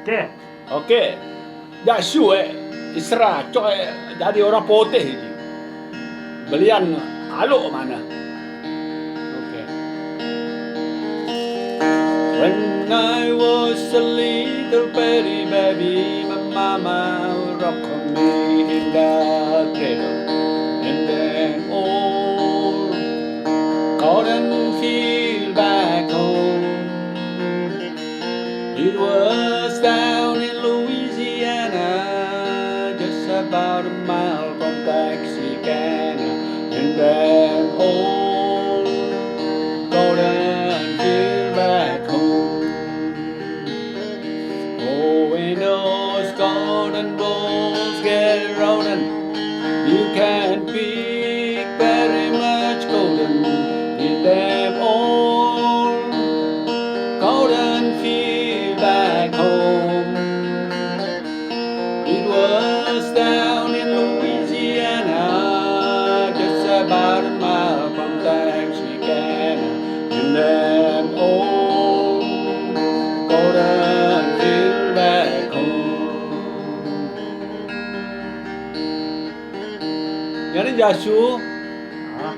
Okey. Okey. Jasu eh Isra cok eh jadi orang putih ji. Belian aluk mana. Okey. When I was a little bitty baby, my mama would rock me in the cradle. And then old cotton field back home. It was down in Louisiana, just about a mile from Texarkana. And then old cotton field back home. Oh, when those cotton bolls get rolling, you can't pick very much cotton in them old cotton field back home. It was down in Louisiana, just about a mile from Texarkana, in them old cotton field back home. Nya ni Jasu. Ha.